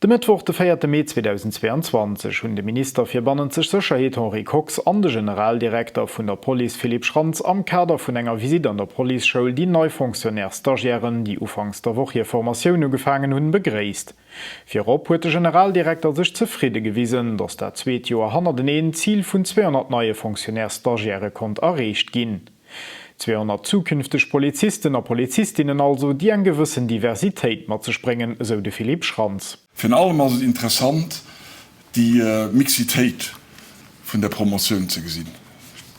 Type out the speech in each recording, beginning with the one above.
De Mëttwoch, de véierte Mee 2022, hunn de Minister fir bannenzeg Sécherheet Henri Kox an de Generaldirekter vun der Police Philippe Schrantz am Kader vun enger Visitt an der Policeschoul déi nei Fonctionnaires-Stagiairen, déi ufanks der Woch hir Formatioun ugefaangen hunn, begréisst. Virop huet de Generaldirekter sech zefridde gewisen, datt dat zweet Joer hannerteneen d'Zil vun 200 neie Fonctionnaires-Stagiairë konnt erreecht ginn. 200 zukünfteg Polizisten a Polizistinnen also, déi eng gewëssen Diversitéit mat sech bréngen, esou de Philippe Schrantz. Virun allem ass et interessant, déi Mixitéit vun der Promotioun ze gesinn.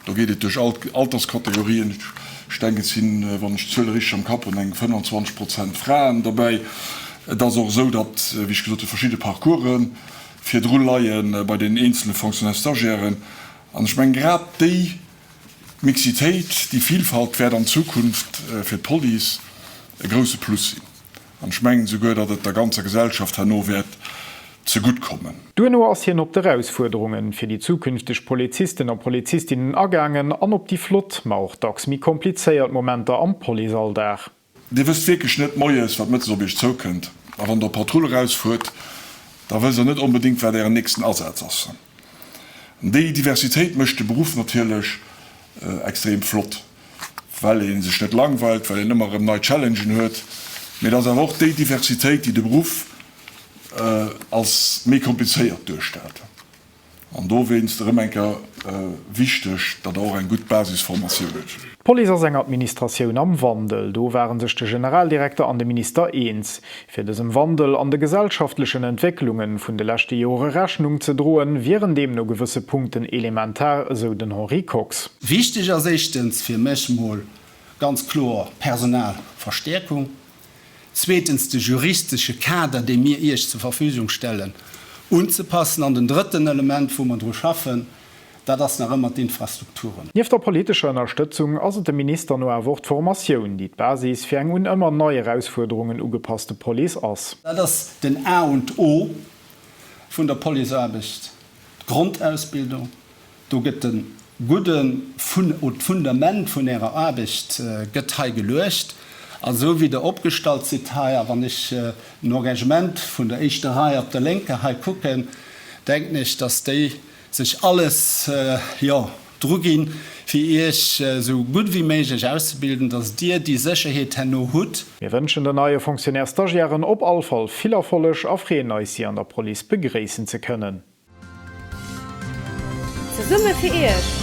Do geet et duerch all d'Alterskategorien. Ech denken, et sinn, wann ech d'Zuele richteg am Kapp hunn, eng 25 Prozent Fraen dobäi. Et ass och esou, datt, wéi ech gesot hunn, verschidde Parcourse virdru leie bei den eenzele Fonctionnaires-stagiairen. An ech mengen, grad déi D'Mixitéit, déi Vielfalt wäert an Zukunft fir d'Police e grousse Plus sinn. An ech mengen esouguer, datt et der ganzer Gesellschaft herno wäert zegutt kommen. Duerno ass hien op d'Erausfuerderunge fir déi zukünfteg Polizisten a Polizistinnen agaangen an op déi flott, ma och dacks méi komplizéiert Momenter am Policealldag. Dir wësst wierklech net moies, wat mëttes op iech zoukënnt. A wann der op Patrull erausfuert, da wësst der net onbedéngt, wat ären nächsten Asaz ass. An déi Diversitéit mécht de Beruff natierlech extrem flott, well ee sech net langweilt, well een ëmmer erëm nei Challengen huet. Mee et ass awer och déi Diversitéit, déi de Beruff als méi komplizéiert duerstellt. An dowéinst erëm eng Kéier wichteg, datt Der och eng gutt Basisformatioun hutt. D'Police ass eng Administratioun am Wandel. Do ware sech de Generaldirekter an de Minister eens. Fir dësem Wandel an de gesellschaftlechen Entwécklunge vun de leschte Jore Rechnung ze droen, wieren deemno gewësse Punkten elementar, esou den Henri Kox. Wichteg ass éischtens fir mech mol ganz kloer Personalverstäerkung. Zweetens de juristesche Kader, dee mir Iech zur Verfügung stellen, unzepassen. An den drëtten Element, wou mer dru schaffen, dat ass nach ëmmer d'Infrastrukturen. Nieft der politescher Ënnerstëtzung ass et dem Minister no awer och d'Formatioun, déi d'Basis fir eng un ëmmer nei Erausfuerderungen ugepasste Police ass. Dat ass den A und O vun der Policeaarbecht, d'Grondausbildung. Do gëtt de gudde d'Fundament vun Ärer Aarbecht gëtt hei geluecht. A sou wéi Der opgestallt sidd hei, a wann ech den Engagement vun der éischter Rei op der lénker hei kucken, denken ech, dass déi sech alles, jo, druginn, fir Iech esou gutt wéi méiglech auszebilden, dass Dir déi Sécherheet herno hutt. Mir wënschen den neie Fonctionnaires-Stagiairen op all Fall vill Erfolleg a freeën eis, si an der Police begréissen ze kënnen. Zesumme fir Iech!